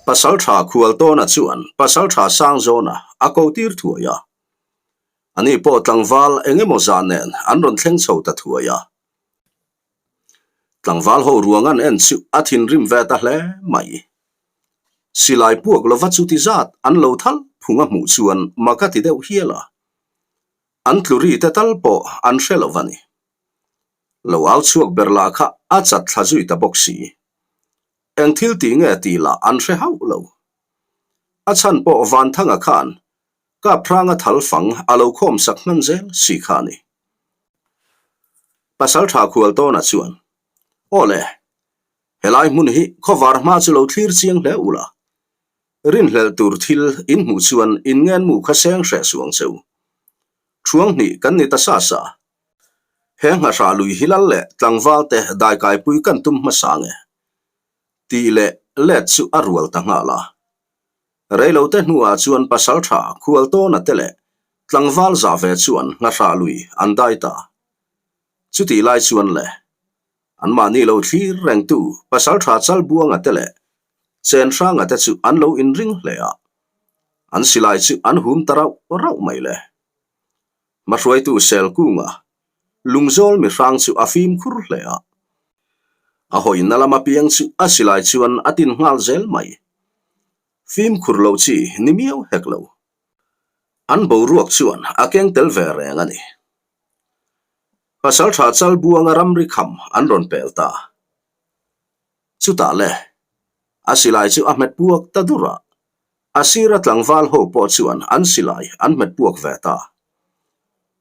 Pasalṭha Khualtawna chuan Pasalṭha Sangzawna a ko tir thuai a. Ani pawh tlangval eng emaw zah nen an rawn thleng chho ta thuai a. Tlangval ho ruang an en chu a thinrim ve ta hle mai. Silai puak lova chuti zat an lo thal phung a hmuh chuan mak a ti deuh hial a. An tlu ri te tal pawh an hre lo va ni. Lo au chhuak ber lah kha a chat thla zui ta bawk si. Eng thil tih nge tih lah an hre hauh lo. A chhan pawh Vanthanga khan Kaphranga thal fang a lo khawm sak hman zel si kha a ni. Pasaltha Khualtawna chuan, Aw le, helai hmun hi khawvar hma chu lo thlir chiang hle ula, rinhlelh tur thil in hmuh chuan in ngenmu kha seng hreh suang che u. Thuang hnih kan ni ta sa sa. He nghahrah lui hi lal leh tlangval te daikaipui kan tum hmasa nge? Tih leh let chu a rual ta nghal a. Reilote hnuah chuan pasaltha Khualtawna te leh tlangval zah ve chuan nghahrah lui an dai ta. Chutih lai chuan le, anmahni lo thlir rengtu pasaltha Chalbuanga te leh Chenhranga te chu an lo inring hle a, an silai chu an hum ta rauh rauh mai le. Hmahruaitu Selkunga lungzawl mihrang chu a fimkhur hle a. A hawina lam apiang chu a silai chuan a tin nghal zel mai. Fimkhur lo chi ni miau hek lo. An boruak chuan a keng tel ve reng a ni. Pasaltha Chalbuanga ramri kham an rawn pel ta. Chutah le, a silai chu a hmet puak ta dur a. A sira tlangval ho pawh chuan an silai an hmet puak ve ta.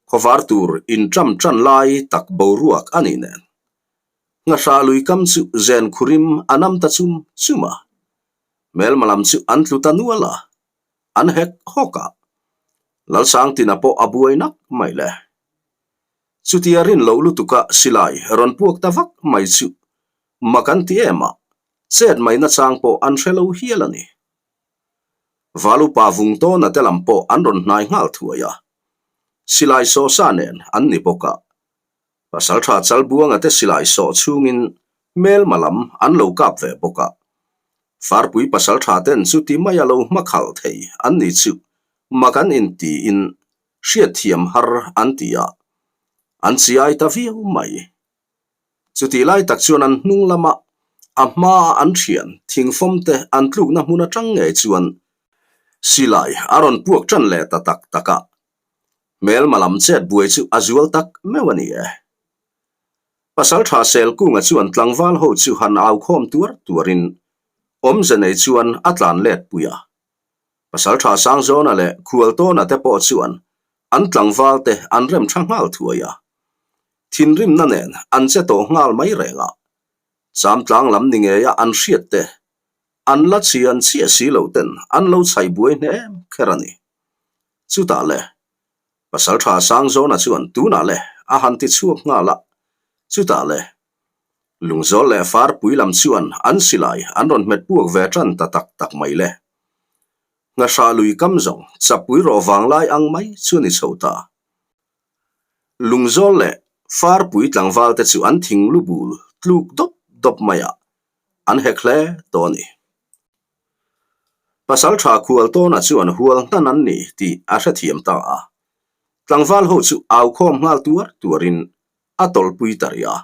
Khawvar tur inṭam ṭan lai tak boruak a nih nen. Nghahrah lui kam chu zen khurim a nam ta chum chum a. Hmelma lam chu an tlu ta nual a, an hek hawk a. Lalsangtina pawh a buai nak mai le. Chutia rin loh lutuka silai rawn puak ta vak mai chu mak an ti em a, chet mai nachang pawh an hre lo hial a ni. Valupa vung tawna te lam pawh an rawn hnai nghal thuai a, silai sawh sa nen an ni bawk a. Pasaltha Chalbuanga te silai sawh chhungin hmelma lam an lo kap ve bawk a. Farpui pasaltha ten chuti maia lo hmakhalh thei an ni chu mak an intiin hriatthiam har an ti a, an chiai ta viau mai. Chutih lai tak chuan an hnung lama a hmaa an thian thingfawm te an tlukna hmun atang ngei chuan silai a rawn puak tan leh ta tak tak a, hmelma lam chet buai chu a zual tak meuh a ni e. Pasaltha Selkunga chuan tlangval ho chu han au khawm tuar tuarin awmze nei chuan a tlan let pui a. Pasaltha Sangzawna leh Khualtawna te pawh chuan an tlangval te an rem tha nghal thuai a. Thinrimna nen an che tawh nghal mai reng a, Chamtlang lam ni ngeia an hriat te, an la chian chiah si lo ten an lo chhai buai hnem kher a ni. Chutah le, Pasaltha Sangzawna chuan tunah le a han ti chhuak nghal a, chutah le, Lungzawl leh Farpui lam chuan an silai an rawn hmet puak ve tan ta tak tak mai le. Nghahrah lui kam zawng chapui rawh vanglai ang mai chu a ni chho ta. Lungzawl leh Farpui tlangval te chu an thing lu bul tluk dawp dawp mai a, an hek hle tawh a ni. Pasaltha Khualtawna chuan hual hnan an ni tih a hrethiam ta a, tlangval ho chu au khawm nghal tuar tuarin a tawlhpui ta rih a.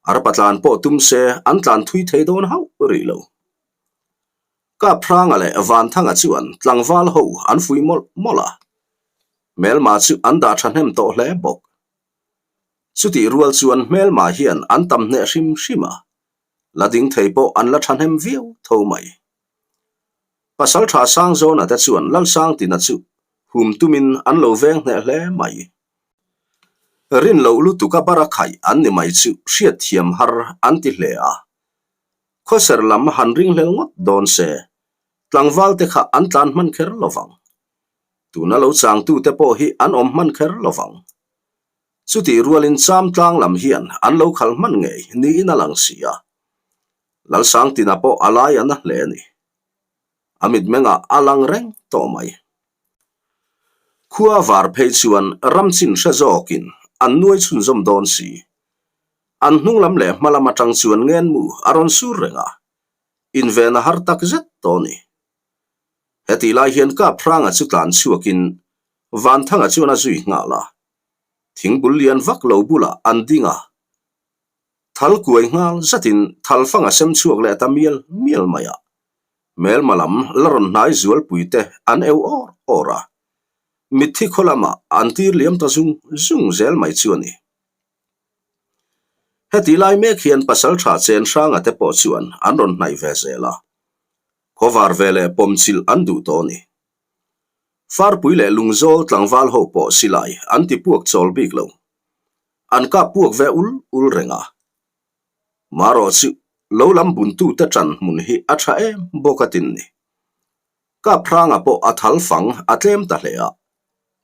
Arpa tlan pawh tum se an tlan thui thei dawn hauh rih lo. Kaphranga leh Vanthanga chuan tlangval ho an fui mawlh mawlh a, hmelma chu an dah thahnem tawh hle bawk. Chutih rual chuan hmelma hian an tam hneh hrim hrim a, la ding thei pawh an la thahnem viau tho mai. Pasaltha Sangzawna te chuan Lalsangtina chu hum tumin an lo veng hneh hle mai. Rin loh lutuka bara khaih an ni mai chu hriatthiam har an ti hle a. Khawser lam han ringhlel ngawt dawn se, tlangval te kha an tlan hman kher lo vang. Tuna lo changtute pawh hi an awm hman kher lo vang. Chutih rualin cham tlang lam hian an lo khal hman ngei niin a lang si a. Lalsangtina pawh a lai a na hle a ni. A mitmengah a lang reng tawh mai. Khua var phei chuan ram chin hre zawkin an nuai chhunzawm dawn si. An hnung lam leh hma lam atang chuan ngenmu a rawn sur reng a, inven a har tak zet tawh a ni. Hetih lai hian Kaphranga chu tlan chhuakin Vanthanga chuan a zui nghal a. Thingbul lian vak lo bulah an ding a. Thal kuai nghal zatin thalfang a sem chhuak leh ta mial mial mai a. Hmelma lam la rawn hnai zualpui te an eu awr awr a. Mitthi khaw lamah an tir liam ta zung zung zel mai chu a ni. Heti lai mek hian Pasaltha Chen Hranga te pawh chuan an rawn hnaih ve zel a. Khawvar ve leh pawmchilh an duh tawh a ni. Farpui leh Lungzawl tlangval ho pawh silai an ti puak chawl bik lo. An kap puak ve ul ul reng a. Marawh chu lo lam buntute ṭan hmun hi a ṭha em bawk a tin ni. Kaphranga pawh a thal fang a tlem ta hle a,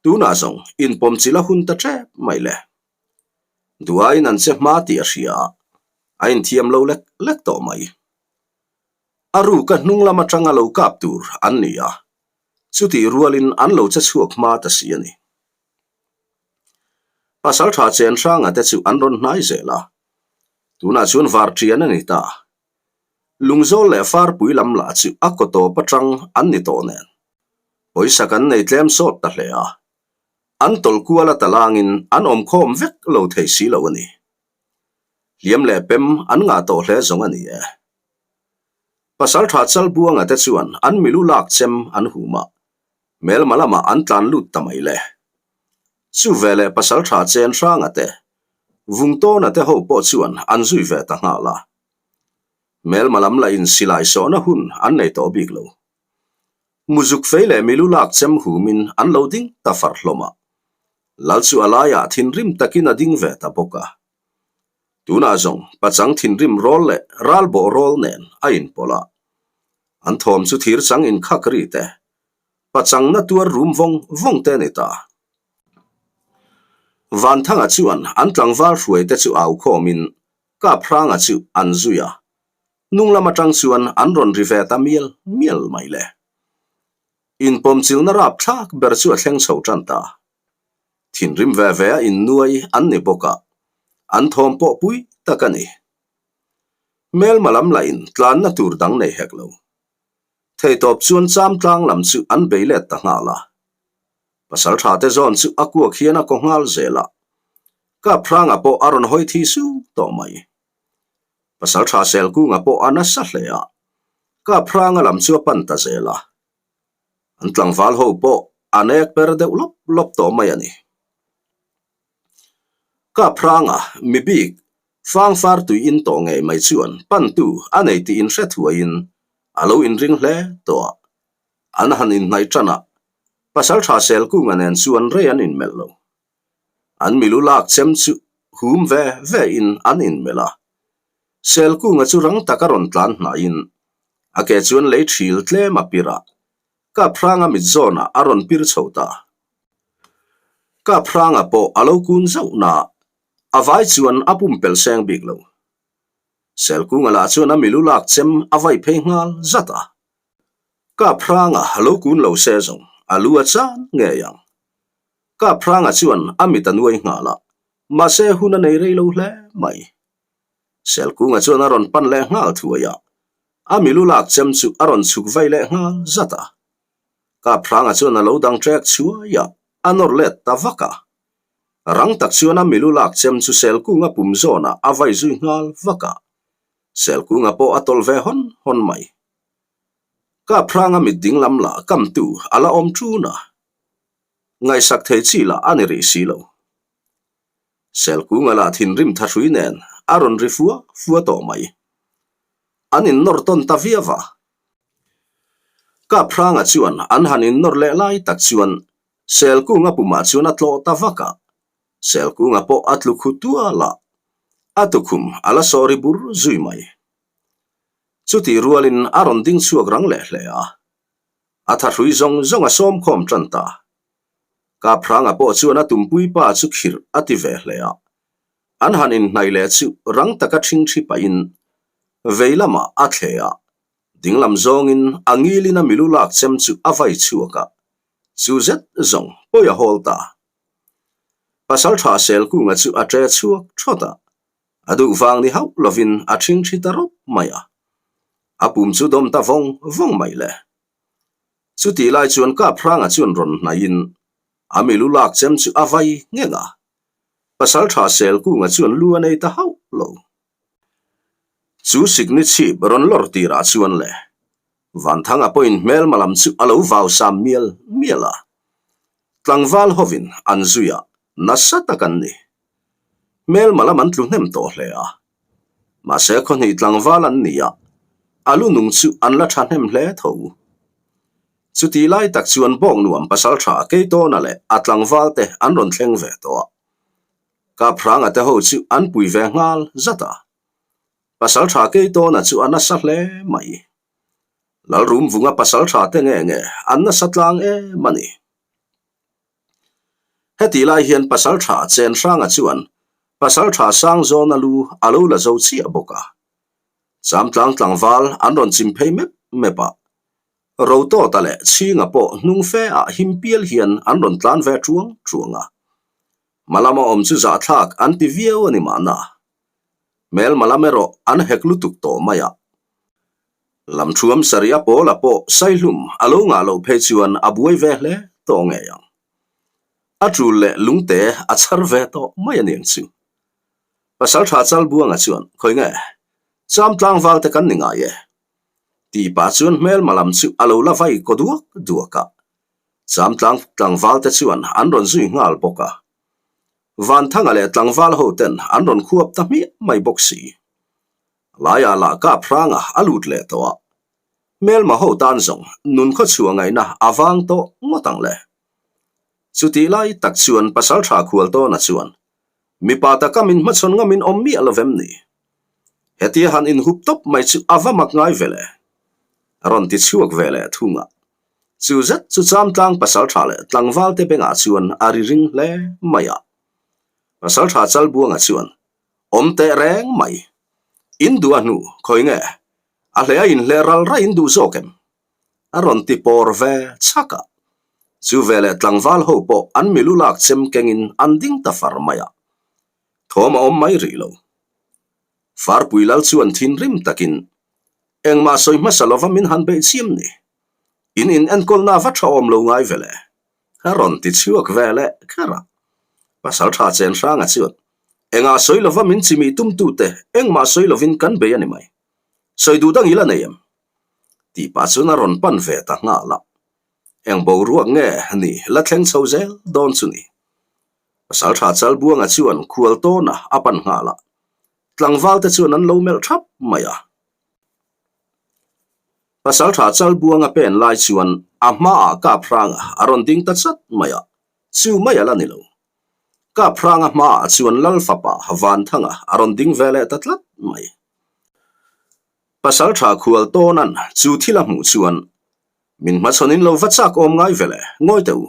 tunah zawng inpawmchilh a hun ta ṭep mai le. Duaiin an che hma tih a hria a, a inthiam lo lek lek tawh mai. A ruka hnung lam aṭanga lo kap tur an ni a, chutih rualin an lo che chhuak hma ta si a ni. Pasalṭha Chenhranga te chu an rawn hnai zel a, tunah chuan varṭian a ni ta. Lungzawl leh Farpui lam lah chu a kaw tawp atang an ni tawh nen. Pawisa kan nei tlem sawt ta hle a, an tawlh kual a talangin an awm khawm vek lo thei si lo a ni. Hliam leh pem an ngah tawh hle zawng a ni e. Pasaltha Chalbuanga te chuan an milu lak chem an hum a, hmelma lamah an tlan lut ta mai le. Chu veleh Pasaltha Chenhranga te, Vungtawna te ho pawh chuan an zui ve ta nghal a. Hmelma lam lahin silai sawhna hun an nei tawh bik lo. Muzuk fei leh milu lak chem humin an lo ding ta far hlawm a. Lal chu a laiah thinrim takin a ding ve ta bawk a. Tunah zawng pachang thinrim rawl leh ralbawh rawl nen a inpawlh a. An thawm chu thir chang inkhak ri te, pachang na tuar rum vawng vawng te a ni ta. Vanthanga chuan an tlangval hruai te chu au khawmin Kaphranga chu an zui a, hnung lam atang chuan an rawn ri ve ta mial mial mai le. Inpawmchilhna rapthlak ber chu a thleng chho tan ta. Thinrim ve ve a innuai an ni bawk a, an thawm pawh pui tak a ni. Hmelma lam lahin tlanna tur dang nei hek lo. Theitawp chuan cham tlang lam chu an bei let ta nghal a. Pasaltha te zawn chu a kuak hian a kaw nghal zel a. Kaphranga pawh a rawn hawi thi su tawh mai. Pasaltha Selkunga pawh a nasa hle a. Kaphranga lam chu a pan ta zel a. An tlangval ho pawh an ek per deuh lawp lawp tawh mai a ni. Kaphranga mi bik fangfar tui in tawh ngei mai chuan pantu a nei tih inhre thuaiin a lo inring hle tawh a. An han inhnaih tan a, Pasaltha Selkunga nen chuan rei an inmelh lo. An milu lak chem chu hum ve ve in an inmelh a. Selkunga chu rang taka rawn tlan hnaihin a ke chuan lei thil tlem a pir a, Kaphranga mit zawnah a rawn pir chho ta. Kaphranga pawh a lo kun zauh na, a vai chuan a pumpelh seng bik lo. Selkunga lah chuan a milu lak chem a vai phei nghal zat a. Kaphranga a lo kun lo se zawng a lu a chan ngei ang. Kaphranga chuan a mit a nuai nghal a, mahse hun a nei rei lo hle mai. Selkunga chuan a rawn pan leh nghal thuai a, a milu lak chem chu a rawn chhuk vai leh nghal zat a. Kaphranga chuan a lo dang ṭek chhuai a, a nawr let ta vak a. Rang tak chuan a milu lak chem chu Selkunga pum zawnah a vai zui nghal vak a. Selkunga pawh a tawlh ve hawn hawn mai. Kaphranga mit ding lam lah kamtu a la awm ṭun a, ngaihsak thei chi lah a ni rih si lo. Selkunga lah thinrim thahrui nen a rawn ri fua fua tawh mai. An innawr tawn ta viau a. Kaphranga chuan an han innawr leh lai tak chuan Selkunga pumah chuan a tlawh ta vak a. Selkunga pawh a tlu khu tual a, a tukhum a la sawh ri bur zui mai. Chutih rualin a rawn ding chhuak rang leh hle a. A thahrui zawng zawng a sawm khawm tan ta. Kaphranga pawh chuan a tumpui pa chu khirh a ti ve hle a. An han inhnaih leh chu rang taka ṭhingṭhi pahin vei lamah a thle a, dinglam zawngin a ngilin a milu lak chem chu a vai chhuak a, chu zet zawng pawi a hawl ta. Pasalṭha Selkunga chu a ṭe chhuak ṭhawt a, a duh vang ni hauh lovin a ṭhingṭhi ta rawp mai a. A pum chu dawm ta vawng vawng mai le. Chutih lai chuan Kaphranga chuan rawn hnaihin a milu lak chem chu a vai ngheng a. Pasaltha Selkunga chuan lu a nei ta hauh lo. Chu sikni chhip rawn lawr tirah chuan le Vanthanga pawhin hmelma lam chu a lo vau sam mial mial a. Tlangval hovin an zui a, nasa tak an ni. Hmelma lam an tlu hnem tawh hle a. Mahse khawhnih tlangval an ni a, a lu nung chu an la tha hnem hle tho. Chutih lai tak chuan Bawknuam pasaltha Keitawna leh a tlangval te an rawn thleng ve tawh a. Kaphranga te ho chu an pui ve nghal zat a. Pasaltha Keitawna chu a nasa hle mai. Lalrumvunga pasaltha te nge nge an nasa tlang em a ni. Hetih lai hian Pasaltha Chenhranga chuan Pasaltha Sangzawna lu a lo la zo chiah bawk a. Chamtlang tlangval an rawn chim phei mep mep a. Rotawta leh Chhinga pawh hnung fe ah him pial hian an rawn tlan ve truang truang a. Hmalama awm chu zahthlak an ti viau a ni mahna. Hmelma lam erawh an hek lutuk tawh mai a. Lamthuam sarih a pawla pawh Saihlum a lo ngah loh phei chuan a buai ve hle tawh ngei ang. A tul leh lungte a chhar ve tawh mai a niang chu. Pasaltha Chalbuanga chuan, Khawi nge? Cham tlangval te kan ni ngai e. Tih pah chuan hmelma lam chu a lo la vai kaw duak duak a. Cham tlang tlangval te chuan an rawn zui nghal bawk a. Vanthanga leh tlangval ho ten an rawn khuap ta hmiah mai bawk si. Laiah lah kap hranga a lut leh tawh a. Hmelma ho tan zawng nun khawchhuah ngaihna a vang tawh ngawt ang le. Chutih lai tak chuan Pasaltha Khualtawna chuan Mipa taka min hmachhawn ngamin awm miah lo vem ni? Hetia han inhup tawp mai chu a va mak ngai ve le. A rawn ti chhuak ve leh thung a. Chu zet chu Chamtlang Pasaltha leh tlangvalte bengah chuan a ri ring hle mai a. Pasaltha Chalbuanga chuan, Awm teh reng mai. In duh a hnu, khawi nge? A hle a inhleh ral raih in duh zawk em? A rawn ti pawr ve chhak a. Chu veleh tlangval ho pawh an milu lak chem kengin an ding ta far mai a. Thawm a awm mai rih lo. Farpui lal chuan thinrim takin, Engmah sawi hmasa lova min han beih chiam ni. In in enkawlna va tha awm lo ngai vele. A rawn ti chhuak ve leh kher a. Pasaltha Chenhranga chuan, Engah sawi lova min chimih tumtute engmah sawi lovin kan bei a ni mai. Sawi duh dang i la nei em? Tih pah chuan a rawn pan ve ta nghal a. Eng boruak nge ni la thleng chho zel dawn chu ni. Pasaltha Chalbuanga chuan khual tawna a pan nghal a. Tlangval te chuan an lo melh thap mai a. Pasaltha Chalbuanga pen lai chuan a hmaah Kaphranga a rawn ding ta chat mai a, chu mai a la ni lo. Kaphranga hmaah chuan Lal fapa Vanthanga a rawn ding ve leh ta tlat mai. Pasaltha khual tawnan chu thil a hmuh chuan min hmachhawn in lo va chak awm ngai ve le, ngawi teh u.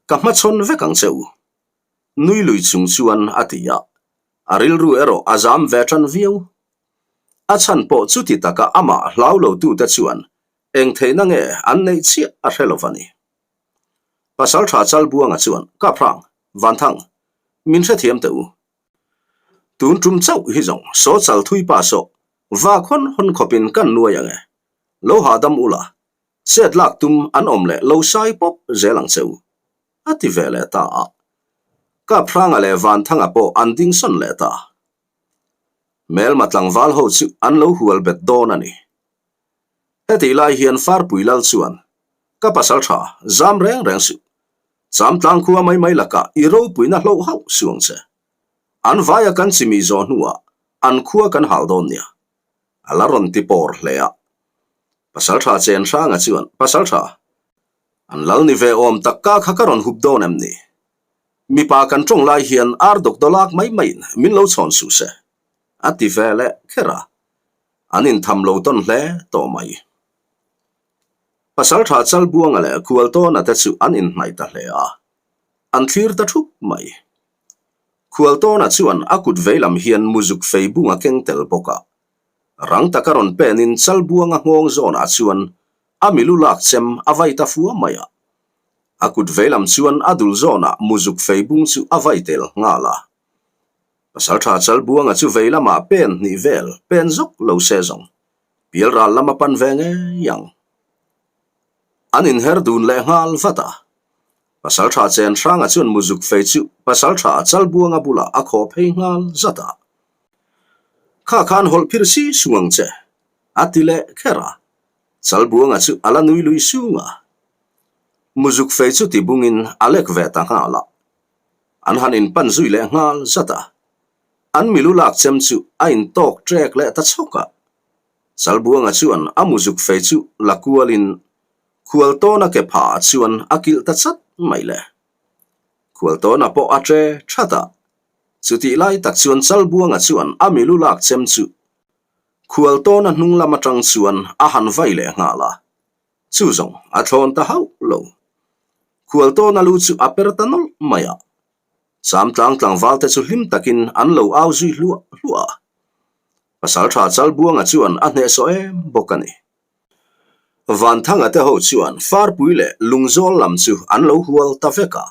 Ka hmachhawn vek ang che u. Nui lui chung chuan a ti a, a rilru erawh a zam ve tan viau. A chhan pawh chuti taka amah hlau lo tute chuan eng theihna nge an neih chiah a hre lo va ni. Pasaltha Chalbuanga chuan, Kaphrang, Vanthang, min hrethiam teh u. Tun tum chauh hi zawng saw chal thui pa saw vak hawn hawn khawpin kan nuai ang e. Lo hahdam ula, chet lak tum an awm leh lo sai pawp zel ang che u, a ti ve leh ta a. Kaphranga leh Vanthanga pawh an ding sawn leh ta. Hmelma tlangval ho chu an lo hual bet dawn a ni. Hetih lai hian Farpui Lal chuan, Ka pasal tha, zam reng reng suh. Chamtlang khua mai mai lakah i ropuina hloh hauh suang che. An vaia kan chimih zawh hnuah an khua kan hal dawn nia. A la rawn ti pawr hle a. Pasaltha Chenhranga chuan, Pasaltha, an lal ni ve awm tak ka kha ka rawn hup dawn em ni? Mipa kan tawng lai hian ar dawkdaw lak mai maiin min lo chhawn suh se, a ti ve leh kher a. An intham lo tawn hle tawh mai. Pasaltha Chalbuanga leh Khualtawna te chu an inhnaih ta hle a, an thlir ta thup mai. Khualtawna chuan a kut veilam hian muzuk fei bung a keng tel bawk a, rang taka rawn penin Chalbuanga nghawng zawnah chuan a milu lak chem a vai ta fua mai a. A kut veilam chuan a dul zawnah muzuk fei bung chu a vai tel nghal a. Pasaltha Chalbuanga chu veilamah pen hnih vel pen zawk lo se zawng. Pialral lam a pan ve ngei ang. An inher dun leh nghal vat a. Pasalṭha Chenhranga chuan muzuk fei chu Pasalṭha Chalbuanga bulah a khaw phei nghal zat a. Kha khan hawlh phir si sung ang che, a ti leh kher a. Chalbuanga chu a la nui lui sung a. Muzuk fei chu tibungin a lek ve ta nghal a. An han inpan zui leh nghal zat a. An milu lak chem chu a intawk ṭek leh ta chhawk a. Chalbuanga chuan a muzuk fei chu la kualin Khualtawna ke phah chuan a kilh ta chat mai le. Khualtawna pawh a ṭe ṭhat a. Chutih lai tak chuan Chalbuanga chuan a milu lak chem chu Khualtawna hnung lam aṭang chuan a han vai leh nghal a. Chu zawng a thlawn ta hauh lo. Khualtawna lu chu a per ta nawlh mai a. Samtlang tlangval te chu hlim takin an lo au zui hluah hluah a. Pasalṭha Chalbuanga chuan a hnehsawh em bawk a ni. Vanthanga te ho chuan Farpui leh Lungzawl lam chu an lo hual ta vek a.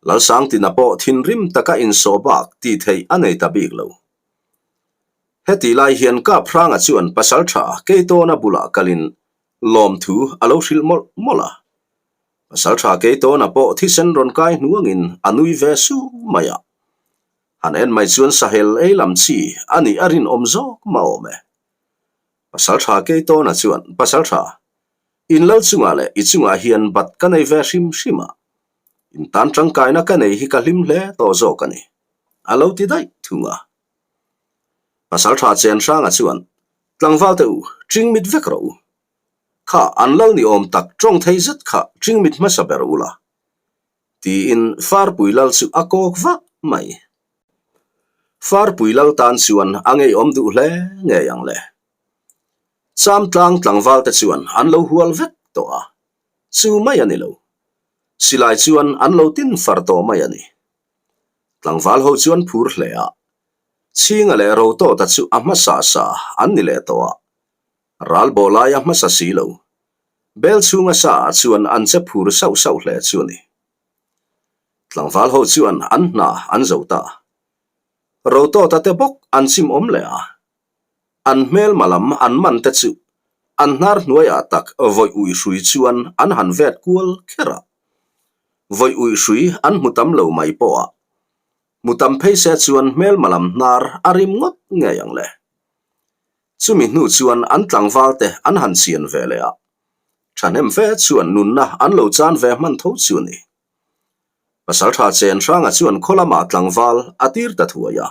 Lalsangtina pawh thinrim taka insawh bak tih theih a nei ta bik lo. Heti lai hian Kaphranga chuan Pasalṭha Keitawna bulah kalin lawmthu a lo hrilh mawlh mawlh a. Pasalṭha Keitawna pawh thisen rawn kai hnuangin a nui ve su mai a. Han en mai chuan sahel ei lam chi a nih a rinawm zawk mah awm e. Pasalṭha Keitawna chuan, Pasalṭha, in lal chungah leh i chungah hian bat ka nei ve hrim hrim a, in tan ṭangkaina ka nei hi ka hlim hle tawh zawk a ni, a lo ti daih thung a. Pasalṭha Chenhranga chuan, Tlangval teh u, ṭingmit vek rawh u. Kha an lal ni awm tak ṭawng thei zet kha ṭingmit hmasa ber u la, tiin Farpui lal chu a kawk vak mai. Farpui lal tan chuan a ngeiawm duh hle ngei ang le. Chamtlang tlangval te chuan an lo hual vek tawh a, chu mai a ni lo. Silai chuan an lo tin far tawh mai a ni. Tlangval ho chuan phur hle a, Chhinga leh Rotawta chu a hmasa sa an ni leh tawh a, ral bawh lai a hmasa si lo. Bel chhunga sa ah chuan an che phur sauh sauh hle chu a ni. Tlangval ho chuan an hna an zo ta. Rotawta te bawk an chim awm leh a. An hmelma lam an man te chu an hnar hnuaiah tak vawi ui hrui chuan an han vet kual kher a. Vawi ui hrui an hmu tam lo mai pawh a. Hmu tam phei se chuan hmelma lam hnar a rim ngawt ngei ang le. Chumi hnu chuan an tlangval te an han chian ve leh a, thahnem fe chuan nunna an lo chan ve hman tho chu a ni. Pasaltha Chenhranga chuan khaw lamah tlangval a tir ta thuai a.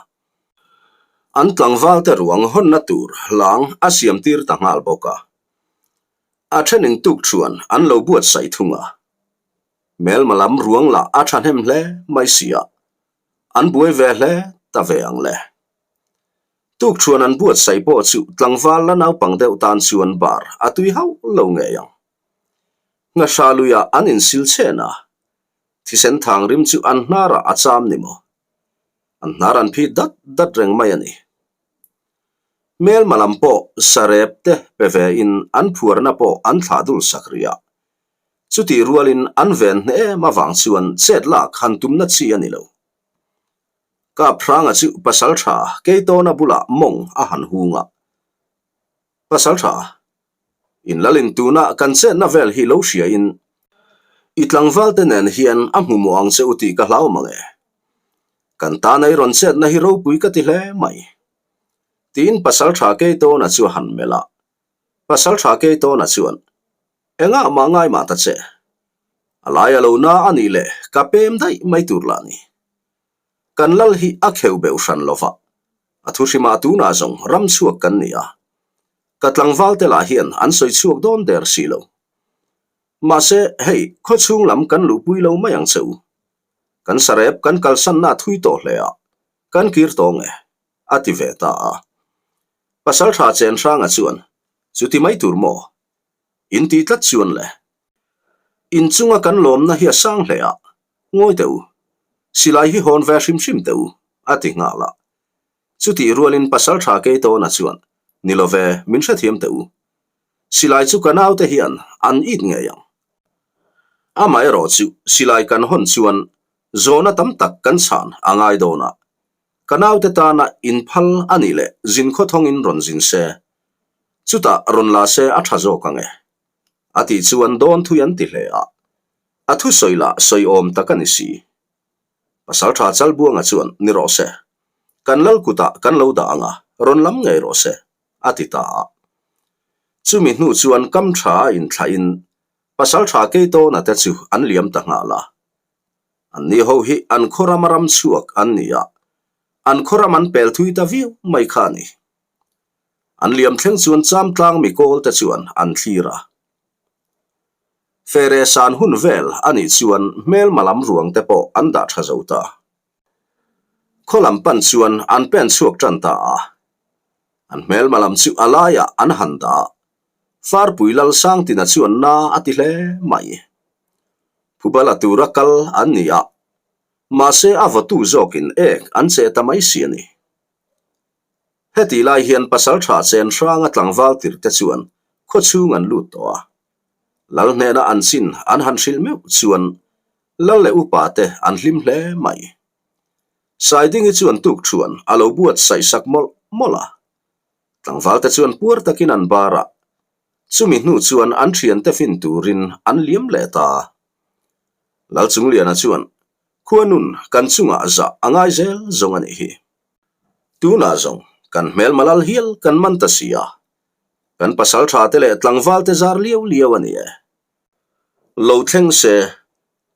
An tlangval te ruang hawnna tur hlang a siam tir ta nghal bawk a. A thenin tuk chuan an lo buatsaih thung a. Hmelma lam ruang lah a thahnem hle mai si a, an buai ve hle ta ve ang le. Tukṭhuan an buatsaih pawh chu tlangval la naupang deuh tan chuan bar a tui hauh lo ngei ang. Nghahra luiah an insil chhen a, thisen thang rim chu an hnarah a cham ni maw? An hnar an phit dat dat reng mai a ni. Hmelma lam pawh sarep te pe ve in an phuarna pawh an thlah dul sak rih a. Chutih rualin an ven hne em avang chuan chet lak han tumna chi a ni lo. Kaphranga chu Pasaltha Keitawna bulah mawng a han hung a. Pasaltha, in lalin tuna kan chetna vel hi lo hriain i tlangvalte nen hian a hmu mawh ang che u tih ka hlau mang e. Kan tana i rawn chetna hi ropui ka ti hle mai. Tiin Pasaltha Keitawna chu a han melh a. Pasaltha Keitawna chuan, Engah mah ngai mah ta che. A lai a lo na a nih leh ka pem daih mai tur lah ni. Kan lal hi a kheuh beuh hran lo va, a thu hrimah tunah zawng ram chhuak kan ni a. Ka tlangval te lah hian an sawi chhuak dawn der si lo. Mahse, hei, khaw chhung lam kan luhpui lo mai ang che u. Kan sarep kan kalsanna thui tawh hle a, kan kir tawng e, a ti ve ta a. Pasaltha Chenhranga chuan, Chuti mai tur maw? In ti tlat chuan le. In chunga kan lawmna hi a sang hle a, ngawi teh u. Silai hi hawn ve hrim hrim teh u, a ti nghal a. Chutih rualin Pasaltha Keitawna chuan, Ni lo ve, min hrethiam teh u. Silai chu ka naute hian an it ngei ang. Amaherawh chu silai kan hawn chuan zawhna tam tak kan chhan a ngai dawn a. Ka naute tana inphal a nih leh zin khawthawngin rawn zin se. Chutah rawn la se a tha zawk ang e. A tih chuan dawn thui an ti hle a. A thusawi lah sawi awm tak a ni si. Pasaltha Chalbuanga chuan ni rawh se. Kan lal kutah kan lo dah ang a, rawn lam ngei rawh se, a ti ta a. Chumi hnu chuan kam tha a inthlahin Pasaltha Keitawna te chu an liam ta nghal a. Anni ho hi an khaw rama ram chhuak an ni a, an khaw ram an pel thui ta viau mai kha a ni. An liam thleng chuan Chamtlang mikawl te chuan an thlir a. Fere san hun vel a nih chuan hmelma lam ruang te pawh an dah tha zo ta. Khaw lam pan chuan an pen chhuak tan ta a. An hmelma lam chu a laiah an han dah a. Farpui lal Sangtina chuan na a ti hle mai. Phubala tura kal an ni a, mahse a vawtu zawkin ek an cheh ta mai si a ni. Hetih lai hian pasaltha chen hranga tlangval tirh te chuan khaw chhung an lut tawh a. Lal hnena an chin an han hrilh meuh chuan Lal leh upa te an hlim hle mai. Saidingi chuan tukthuan a lo buatsaih sak mawlh mawlh a. Tlangval te chuan puar takin an bar a, chumi hnu chuan an thiante fin turin an liam leh ta. Lalchungliana chuan, Khuanun kan chungah zah a ngai zel zawng a nih hi. Tunah zawng kan hmelma lal hial kan man ta si a, kan pasal tha te leh tlangval te zar liau liau a ni e. Lo thleng se,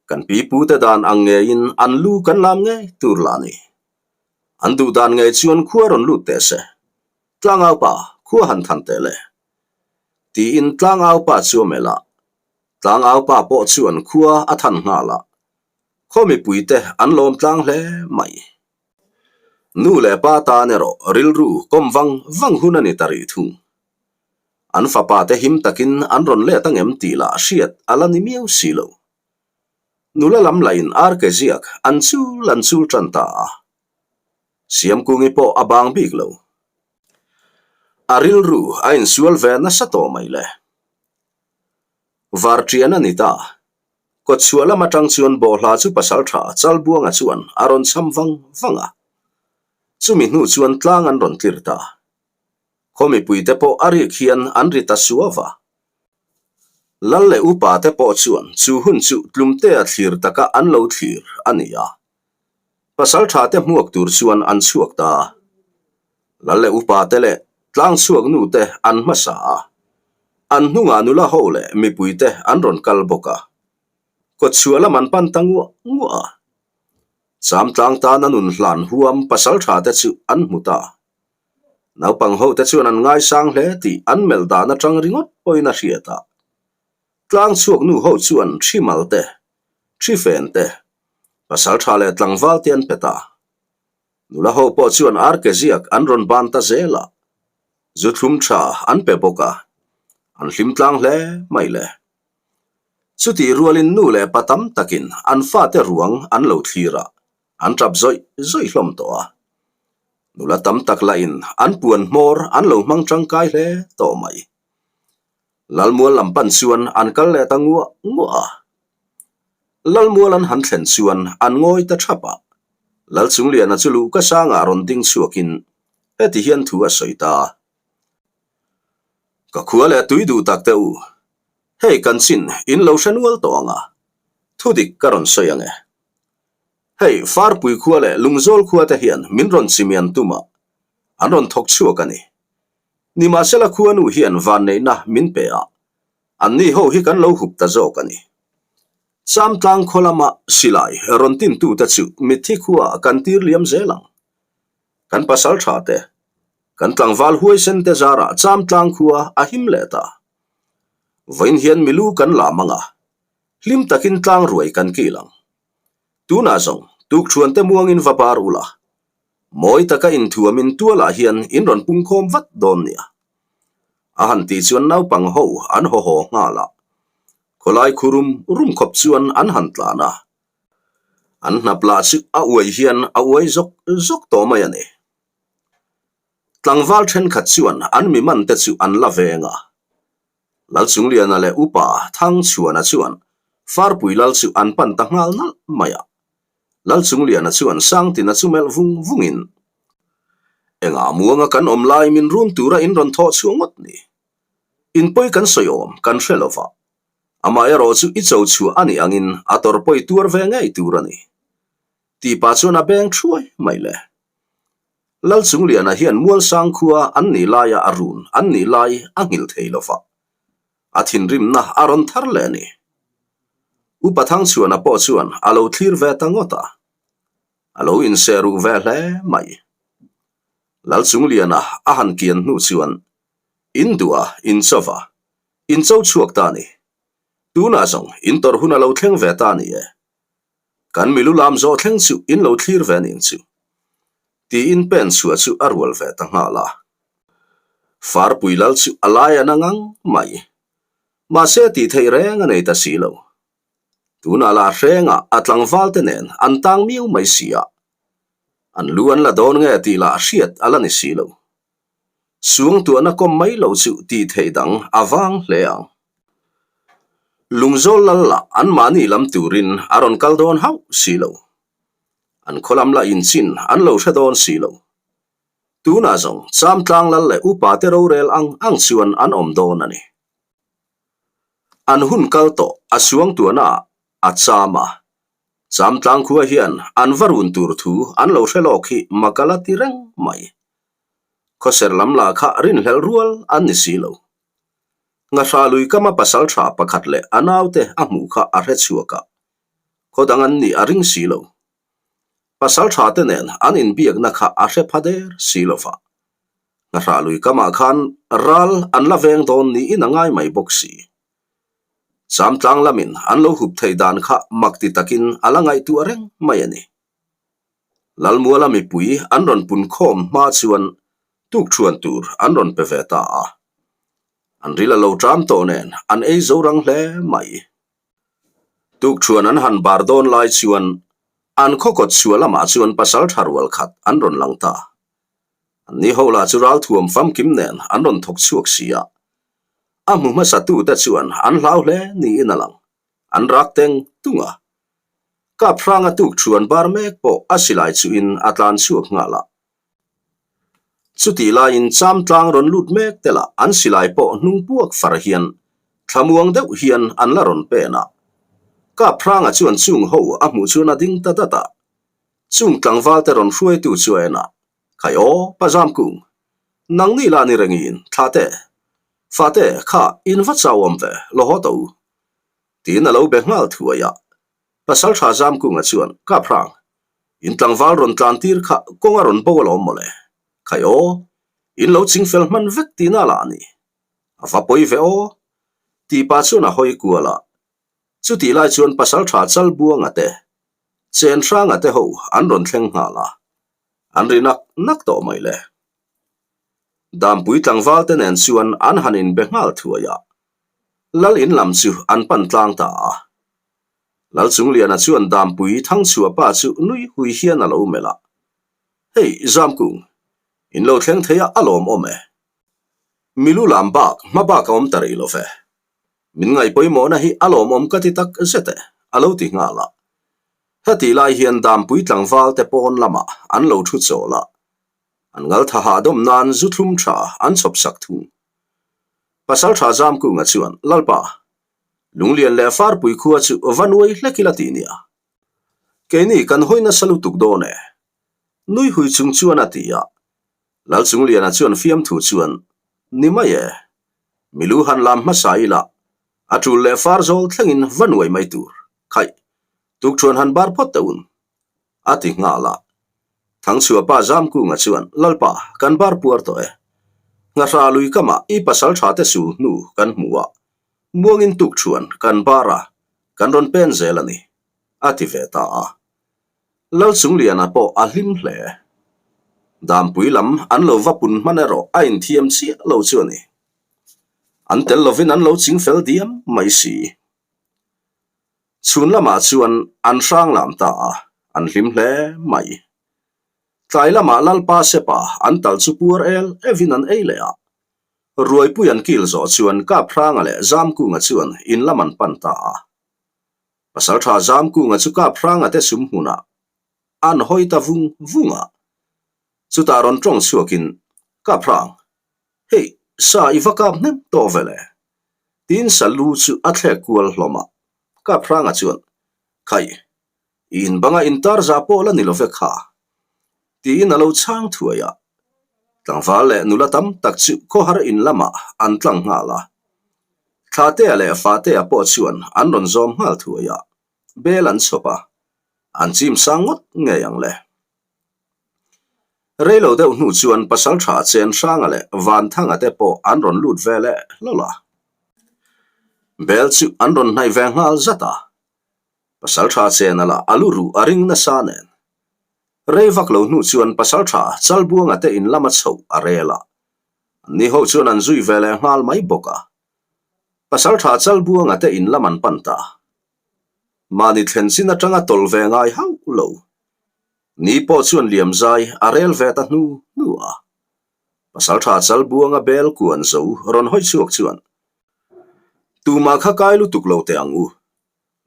kan pipu te dan ang ngeiin an lu kan lam ngei tur lah a ni. An duh dan ngei chuan khua rawn lut teh se, Tlangau pa khua han than teh le. Tiin Tlangau pa chu a melh a, Tlangau pa pawh chuan khua a than nghal a, khaw mipuite an lawm tlang hle mai. Nu leh pa tan erawh rilru kawm vang vang hun a ni ta rih thung. An fapa te him takin an rawn let angem tih lah hriat a la ni miau si lo. Nula lam lahin arke ziak an chul an chul tan ta a. Siamkungi pawh a bang bik lo. A rilru a insual ve nasa tawh mai le. Varṭian a ni ta. Kawtchhuah lam aṭang chuan bawhhla chu pasalṭha Chalbuanga chuan a rawn cham vang vang a. Chumi hnu chuan tlang an rawn tlir ta. Khaw mipuite pawh a rik hian an ri ta suau va. Lal leh upa te pawh chuan chu hun chu tlumtea thlir taka an lo thlir a ni a. Pasalṭha te hmuak tur chuan an chhuak ta a. Lal leh upa te leh tlang chhuak nu te an hmasa a. An hnungah nula ho leh mipui te an rawn kal bawk a. Kawtchhuah lam an pan ta nguah nguah a. Chamtlang tana nun hlan huam pasalṭha te chu an hmu ta. Naupang ho te chuan an ngaisang hle tih an melh dan atang ringawt pawhin a hriat a. Tlang chhuak nu ho chuan thi mal te, thi fen te, pasal tha leh tlangval te an pe ta. Nula ho pawh chuan arke ziak an rawn ban ta zel a, zu thlum tha an pe bawk a, an hlim tlang hle mai le. Chutih rualin nu leh pa tam takin an fate ruang an lo thlir a, An tap zawih zawih hlawm tawh a, nula tam tak lahin an puan hmawr an lo hmang tangkai hle tawh mai. Lalmual lam pan chuan an kal leh ta nguah nguah a. Lalmual an han thlen chuan an ngawi ta thap a, Lalchungliana chu luhka sangah rawn ding chhuakin heti hian thu a sawi ta. Ka khua leh tui duh tak te u, hei kan chin in lo hre nual tawh ang a, thudik ka rawn sawi ang e. Hei, Farpui khua leh Lungzawl khua te hian min rawn chimian tum a, an rawn thawk chhuak a ni. Nimahsela khua nu hian vanneihna min pe a, anni ho hi kan lo hup ta zawk a ni. Chamtlang khaw lama silai rawn tintute chu mitthi khuaah kan tir liam zel ang. Kan pasal tha te, kan tlangval huaisen te zarah Chamtlang khua a him leh ta. Vawiin hian milu kan lam ang a, Hlim takin tlang ruai kan kil ang. Tunah zawng, tukthuan te muangin va bar ula. Mawi taka inthuamin tualah hian in rawn pungkhawm vat dawn nia. A han tih chuan naupang ho an haw haw nghal a. Khawlai khu rum rum khawp chuan an han tlan a. An hnap lah chu a uai hian a uai zawk zawk tawh mai a ni. Tlangval thenkhat chuan an mi man te chu an la veng a. Lalchungliana leh Upa Thangchhuana chuan Farpui Lal chu an pan ta nghal nalh mai a. Lalchungliana chuan Sangtina chu melh vung vungin, Engah muanga kan awm lai min run tura in rawn thawh chhuah ngawt ni? In pawi kan sawi awm kan hre lo va, amaherawh chu i cho chhuah a nih angin a tawr pawi tuar ve ngei tur a ni. Tih pah chuan a beng thuai mai le. Lalchungliana hian Mualsang khua an nih laia a run an nih lai a nghilh thei lo va, a thinrimna a rawn thar leh a ni. Upa Thangchhuana pawh chuan a lo thlir ve ta ngawt a, a lo inseh ruh ve hle mai. Lalchungliana a han kian hnu chuan In duh a, in cho va, in cho chhuak ta a ni. Tunah zawng in tawrh hun a lo thleng ve ta a ni e. Kan milu lam zawh thleng chu in lo thlir ve ning chu. Tiin pen chhuah chu a rual ve ta nghal a. Farpui lal chu a lai a na ngang mai. Mahse tih theih reng a nei ta si lo. Tunah lah hrengah a tlangval te nen an tang miau mai si a. An lu an la dawn nge tih lah hriat a la ni si lo. Suangtuahna kawm mai lo chu tih theih dang a vang hle ang. Lungzawl lal lah anmahni lam turin a rawn kal dawn hauh si lo. An khaw lam lah inchin an lo hre dawn si lo. Tunah zawng Chamtlang lal leh upa te rorel ang ang chuan an awm dawn a ni. An hun kal tawh a suangtuahna ah a cham a. Chamtlang khua hian an va run tur thu an lo hre lawk hi mak a la ti reng mai. Khawser lam lah kha rinhlelh rual an ni si lo. Ngahra lui kama pasal tha pakhat leh a naute a hmuh kha a hre chhuak a, khaw dang an nih a ring si lo. Pasal tha te nen an inbiakna kha a hre pha der si lo va. Ngahra lui kamah khan ral an la veng dawn niin a ngai mai bawk si. Chamtlang lamin an lo hup thei dan kha mak ti takin a la ngaihtuah reng mai a ni. Lalmuala mipui an rawn pun khawm hma chuan tukṭhuan tur an rawn pe ve ta a. An ril a lo ṭam tawh nen an ei zo rang hle mai. Tukṭhuan an han bar dawn lai chuan an khaw kawt chhuah lamah chuan pasal ṭha rual khat an rawn lang ta. Anni ho lah chu ralthuam famkim nen an rawn thawk chhuak si a. A hmu hmasa tute chuan an hlau hle niin a lang. An rak teng tung a. Kap hranga tuk thuan bar mek pawh a silai chuhin a tlan chhuak nghal a. Chutih laiin cham tlang rawn lut mek te lah an silai pawh hnung puak far hian thlamuang deuh hian an la rawn pen a. Kap hranga chuan chung ho a hmuh chuan a ding ta dat a. Chung tlangval te rawn hruaitu chu a en a, Khai aw, pa Zamkung, nangni lah ni rengin, thla te, fate kha in va chau awm ve, lo haw tawh u. Tiin a lo be nghal thuai a. Pasal tha Zamkunga chuan, Kap hrang, in tlangval rawn tlan tir kha kawng a rawn bo alawm mawle. Khai aw, in lo ching fel hman vek tihna lah a ni. A va pawi ve aw. Tih pah chuan a hawi kual a. Chutih lai chuan Pasal tha Chalbuanga te, Chen hranga te ho an rawn thleng nghal a. An ri nak nak tawh mai le. Dampui tlangval te nen chuan an han inbe nghal thuai a. Lal in lam chu an pan tlang ta a. Lal Chungliana chuan Dampui Thangchhuah pa chu nui hui hian a lo melh a. Hei, Zamkung, in lo thleng thei a a lawmawm e. Milu lam bak hma bak a awm ta rih lo ve. Min ngaihpawimawhna hi a lawmawm ka ti tak zet e, a lo ti nghal a. Hetih lai hian Dampui tlangval te pawn lamah an lo thu chawl a. An ngaltha hahdawm nan zu thlum tha an chhawp sak thung. Pasaltha Zamkunga chuan, Lalpa, Lunglian leh Farpui khua chu va nuai hlek ila tih nia. Keini kan hawi nasa lutuk dawn e. Nui hui chung chuan a ti a. Lalchungliana chuan fiamthu chuan, Ni mai e. Milu han lam hmasa ila, a tul leh far zawl thlengin va nuai mai tur. Khaih, tukṭhuan han bar phawt teh un. A ti nghal a. Thangchhuah pa Zamkunga chuan, Lalpa, kan bar puar tawh e. Ngahra lui kamah i pasal tha te sul hnu kan hmu a, muangin tukṭhuan kan bar a, kan rawn pen zel a ni, a ti ve ta a. Lalchungliana pawh a hlim hle. Dampui lam an lo va pun hman erawh a inthiam chiah lo chu a ni. An tel lovin an lo chingfel diam mai si. Chhun lamah chuan an hrang lam ta a, an hlim hle mai. Tlai lamah Lalpa Sepa an tal chu puar el evin an ei leh a. Ruaipui an kil zawh chuan Kaphranga leh Zamkunga chuan in lam an pan ta a. Pasaltha Zamkunga chu Kaphranga te sum hmunah an hawi ta vung vung a. Chutah rawn tawng chhuakin, Kaphrang, hei Sa i va kap hnem tawh ve le. Tiin sa lu chu a thlek kual hlawm a. Kaphranga chuan, Khai, i in banga intar zah pawh la ni lo ve kha. Tiin a lo chhang thuai a. Tlangval leh nula tam tak chu khawhar in lamah an tlang nghal a. Thlatea leh Fatea pawh chuan an rawn zawm nghal thuai a. Bel an chhawp a, an chim sang ngawt ngei ang le. Rei lo deuh hnu chuan Pasalṭha Chenhranga leh Vanthanga te pawh an rawn lut ve leh hlawlh a. Bel chu an rawn hnaih ve nghal zat a, Pasalṭha Chena lah a lu ruh a ring nasa nen. Rei vak lo hnu chuan Pasalṭha Chalbuanga te in lama chhoh a rel a, anni ho chuan an zui ve leh nghal mai bawk a. Pasalṭha Chalbuanga te in lam an pan ta. Mahni thlen chin aṭanga tawlh ve ngai hauh lo. Ni pawh chuan liam zai a rel ve ta hnu hnu a. Pasalṭha Chalbuanga bel kuan zo rawn hawi chhuak chuan, Tumah kha kai lutuk lo teh ang u.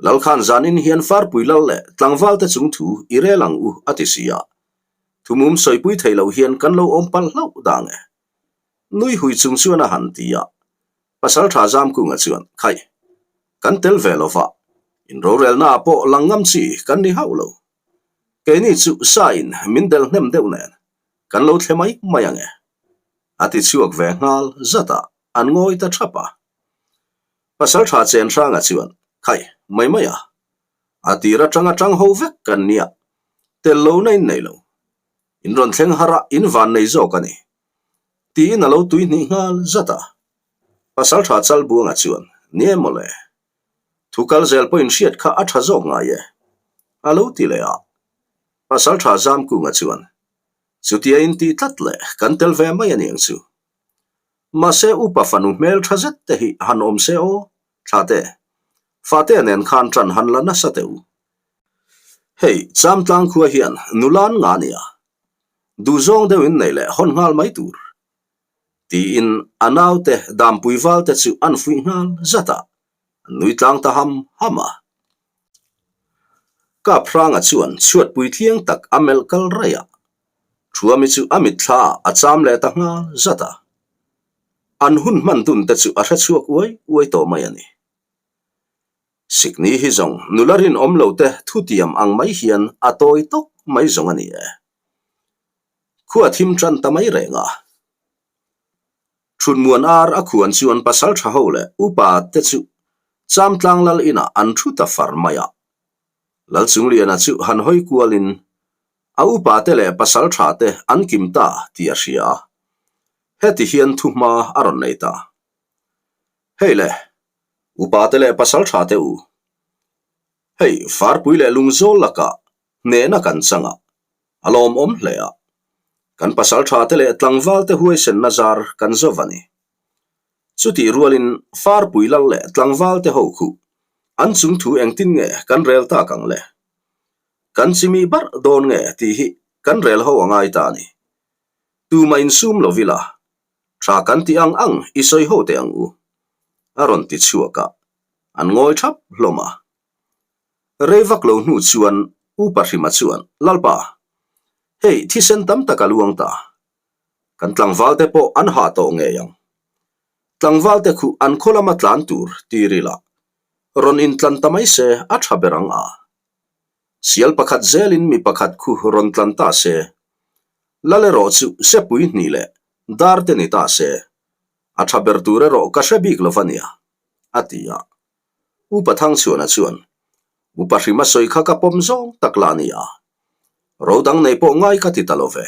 Lalkhan zanin hian Farpui lal leh tlangvalte chung thu i rel ang u a ti si a. Thumum sawipui thei lo hian kan lo awm palh hlauh dang e. Nui hui chung chuan a han ti a. Pasalṭha Zamkunga chuan, Khaih, kan tel ve lo va, in rorelnaah pawh lang ngam chi kan ni hauh lo. Keini chu sa in min del hnem deuh nen kan lo thle mai mai ang e. A ti chhuak ve nghal zat a, an ngawi ta thap a. Pasalṭha Chenhranga chuan, Khaih, mai mai a, a tir aṭanga ṭang ho vek kan nia, tel lo na in nei lo. In rawn thleng har a, in van nei zawk a ni. Tiin a lo tui hnih nghal zat a. Pasalṭha Chalbuanga chuan, Ni em mawle. Thu kal zel pawhin hriat kha a ṭha zawk ngai e. A lo ti leh a. Pasalṭha Zamkunga chuan, Chutia in tih tlat leh kan tel ve mai a niang chu. Mahse upa fanu hmel ṭha zet te hi han awm se aw, Thlate. Fatea nen khan ṭan han la nasa teh u. Hei, Chamtlang khua hian nula an nga nia. Duhzawng deuh in nei leh hawn nghal mai tur. Tiin a naute Dampui valte chu an fuih nghal zat a, an nui tlang ta ham ham a. Kaphranga chuan chhuatpui tliang tak a melh kal raih a, Thuami chu a mitthla ah a cham leh ta nghal zat a. An hun hman dun te chu a hrechhuak uai uai tawh mai a ni. Sikni hi zawng nula rinawm lo te thutiam ang mai hian a tawi tawk mai zawng a ni e. Khua thim tan ta mai reng a. Thutmuan ar a khuan chuan pasal tha ho leh upa te chu Chamtlang lal inah an thu ta far mai a. Lalchungliana chu han hawi kualin a upa te leh pasal tha te an kim ta tih a hria a. Heti hian thuhma a rawn nei ta. Hei le, upa te leh pasal tha te u. Hei, Farpui leh Lungzawl lakah hnehna kan chang a, a lawmawm hle a. Kan pasal tha te leh tlangval te huaisenna zar kan zo va ni. Chutih rualin Farpui lal leh tlangval te ho khuh an chung thu engtin nge kan rel tak ang le? Kan chimi barh dawn nge tih hi kan rel ho a ngai ta a ni. Tumah insum lo ila, tha kan tih ang ang i sawi ho teh ang u, a rawn ti chhuak a, an ngawi thap hlawm a. Rei vak lo hnu chuan Upa Hrima chuan, Lalpa, hei thisen tam tak a luang ta. Kan tlangval te pawh an hah tawh ngei ang. Tlangval te khuh an khaw lama tlan tur tir ila, rawn intlan ta mai se a tha ber ang a. Sial pakhat zelin mi pakhat khu rawn tlan ta se, Lal erawh chu sepui hnih leh dar te ni ta se, a tha ber tur erawh ka hre bik lo va nia, a ti a. Upa Thangchhuana chuan, Upa hrima sawi kha ka pawm zawng tak lah a ni a, ro dang nei pawh ngai ka ti ta lo ve,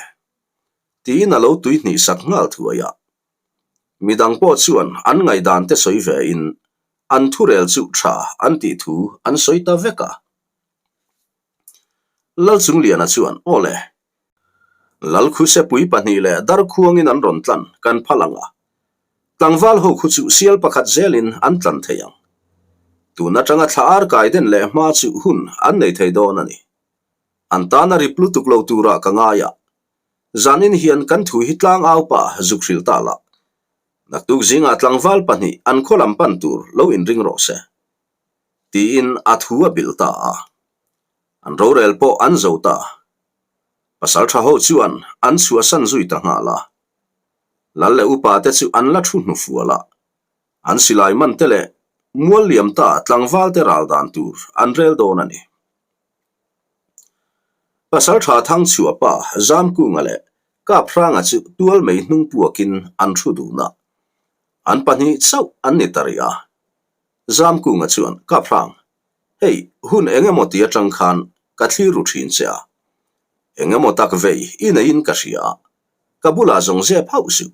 tiin a lo tui hnih sak nghal thuai a. Midang pawh chuan an ngaihdan te sawi ve in an thurel chu tha an tih thu an sawi ta vek a. Lalchungliana chuan, Aw le, Lalkhusepui pahnih leh Darkhuangin an rawn tlan kan phal ang a, tlangval ho khu chu sial pakhat zelin an tlan thei ang. Tun atanga thla ar kai den leh hma chu hun an nei thei dawn a ni. An tan a rip lutuk lo turah ka ngai a, zanin hian kan thu hi tlang au pa zuk hrilh ta lah. Naktuk zingah tlangval pahnih an khaw lam pan tur lo inring rawh se. Tiin a thu a bilh ta a. An rorel pawh an zo ta. Pasal tha ho chuan an chhuahsan zui ta nghal a. Lal leh upa te chu an la thu hnufual a, an silai man te leh mual liam ta tlangval te ral dan tur an rel dawn a ni. Pasaltha Thangchhuah pa Zamkunga leh Kaphranga chu tual mei hnung puakin an thu dun a, an pahnih chauh an ni ta rih a. Zamkunga chuan, Kaphrang, hei hun eng emaw ti atang khan ka thlir ru thin che a, eng emaw tak vei i neiin ka hria a, ka bulah zawng zep hauh suh.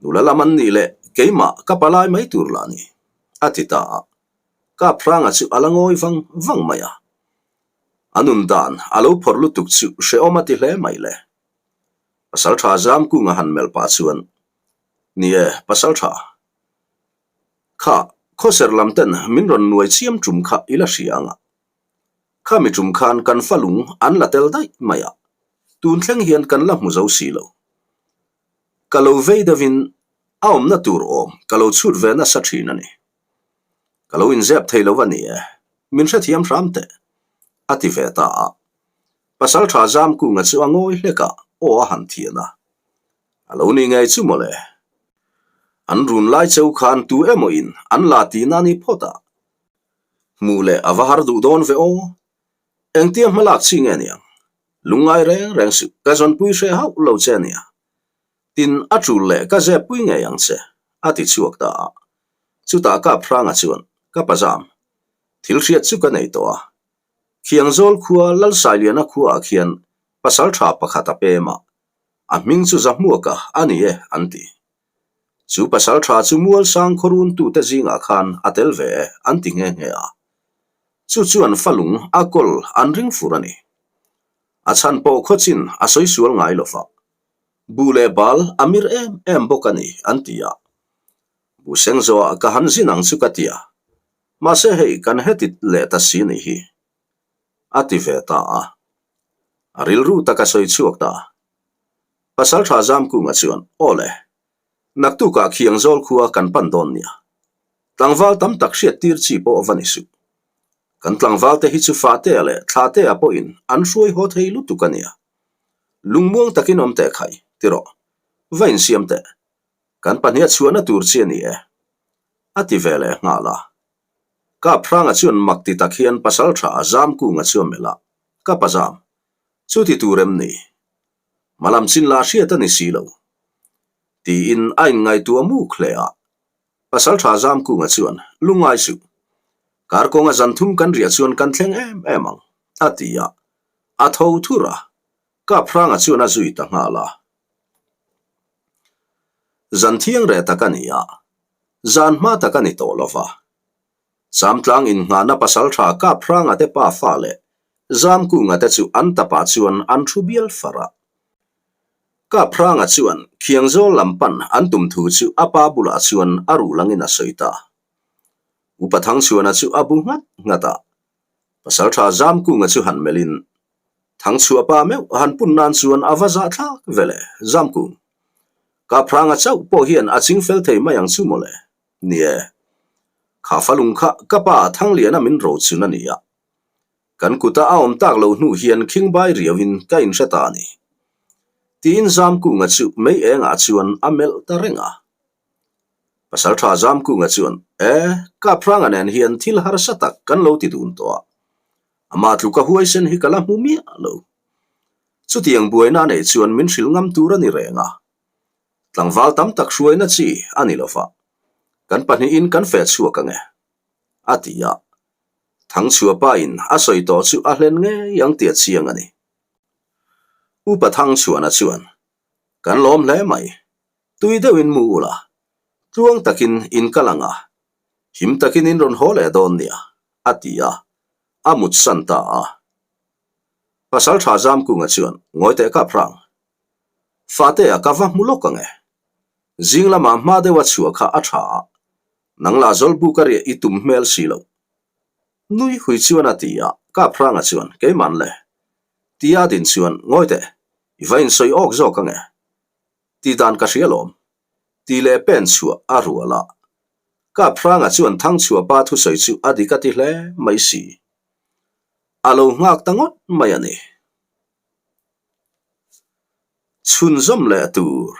Nula lam an nih leh keimah ka palai mai tur lah ni, a ti ta a. Kaphranga chu a la ngawi vang vang mai a. A nun dan a lo phawrh lutuk chu hrehawm a ti hle mai le. Pasaltha Zamkunga han melh pah chuan, Ni e, Pasaltha. Kha, khawser lam ten min rawn nuai chiam tum kha i la hria ang a. Khami tum khan kan fa lung an la tel daih mai a, tun thleng hian kan la hmu zo si lo. Ka lo vei deuhin a awmna tur awm ka lo chhut ve nasa thin a ni. Ka lo inzep thei lo a ni e, min hrethiam hram teh, a ti ve ta a. Pasaltha Zamkunga chu a ngawi hlek a, aw a han thian a. A lo ni ngei chu mawle. An run lai cheu khan tu emaw in an la tihna a ni phawt a. Hmuh leh a va har duh dawn ve aw. Engtia hmalak chi nge niang? Lungngai reng reng suh, ka zawnpui hre hauh lo che ania. Tin, a tul leh ka zep pui ngei ang che, a ti chhuak ta a. Chutah Kaphranga chuan, Ka pazam, thil hriat chu ka nei tawh a. Khiangzawl khua Lalsailiana khuaah khian pasaltha pakhat a pem a, a hming chu Zahmuaka a ni e, an ti. Chu pasaltha chu Mualsang khawruntute zingah khan a tel ve e, an ti nghe nghe a. Chu chuan falung a kawl an ring fur a ni. A chhan pawh khawchin a sawi sual ngai lo va. Bu leh bal a mir em em bawk a ni, an ti a. Bu seng zawhah ka han zin ang chu ka ti a, mahse hei kan heti leh ta si ni hi, a ti ve ta a. A rilru tak a sawi chhuak ta. Pasaltha Zamkunga chuan, Aw le, naktukah Khiangzawl khua kan pan dawn nia. Tlangval tam tak hriat tir chi pawh va ni suh. Kan tlangvalte hi chu Fahtea leh Thlahtea pawhin an hruai haw thei lutuk a nia. Lungmuang takin awm teh khai, ti rawh. Va insiam teh. Kan pahniha chhuahna tur chi a ni e. A ti ve leh nghal a. Kaphranga chuan mak ti tak hian pasaltha Zamkunga chu a melh a, Ka pa Zam, chu ti tur em ni? Hmalam chin lah hriat a ni si lo. Tiin a inngaihtuah muk hle a. Pasaltha Zamkunga chuan, Lungngai suh. Karkawnga zan thum kan riah chuan kan thleng em em ang, a ti a. A tho thur a, Kaphranga chuan a zui ta nghal a. Zan thiang reh tak a ni a, zan hma tak a ni tawh lo va. Chamtlang innghahna pasaltha Kaphranga te pa fa leh Zamkunga te chu an tapah chuan an thu bial far a. Kaphranga chuan Khiangzawl lam pan an tum thu chu a pa bulah chuan a ruh langin a sawi ta. Upa Thangchhuana chu a bu nghat nghat a, Pasaltha Zamkunga chu han melhin, Thangchhuah pa meuh han pun nan chuan a va zah thlak ve le, Zamkung. Kaphranga chauh pawh hian a ching fel thei mai ang chu mawle. Ni e. Kha falung kha ka pa Thangliana min rochun a ni a. Kan kuta a awm tak loh hnu hian khingbai riauin ka inhre ta a ni. Tiin Zamkunga chu mei engah chuan a melh ta reng a. Pasaltha Zamkunga chuan, E, Kaphranga nen hian thil harsa tak kan lo ti dun tawh a. Amah tluka huaisen hi ka la hmu miah lo. Chutiang buaina a neih chuan min hrilh ngam tur a ni reng a. Tlangval tam tak hruaina chi a ni lova. Kan pahnihin kan feh chhuak ang e, a ti a. Thangchhuah in a sawi tawh chu a hlen ngei ang tih a chiang a ni. Upa Thangchhuana chuan, Kan lawm hle mai. Tui deuhin mu ula, tluang takin in kal ang a, him takin in rawn haw leh dawn nia, a ti a, a mut san ta a. Pasaltha Zamkunga chuan, Ngawi teh kap rang. Fahtea ka va hmu lawk ang e. Zing lamah hma deuha chhuah kha a tha a, nang lah zawlbuk a riah i tum hmel si lo. Nui hui chuan a ti a, Kaphranga chuan, Keiman le. Tia din chuan, Ngawi teh, i va insawi awk zawk ang e. Tih dan ka hria lawm. Tih leh pen chhuah a rual a. Kaphranga chuan Thangchhuah pa thusawi chu a dik a ti hle mai si. A lo nghak ta ngawt mai a ni. Chhunzawm leh tur.